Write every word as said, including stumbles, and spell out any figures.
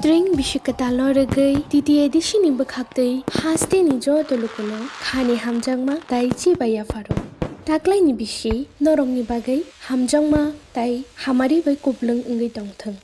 String bisi kwtalno rwgwi T T A D C ni bwkhaktwi hasteni joto lukuno khani hamjakma tai chibai yapharo. Taklaini bisi norokni bagwi hamjakma tai hamari bai kuplwng wngwi tongthwng.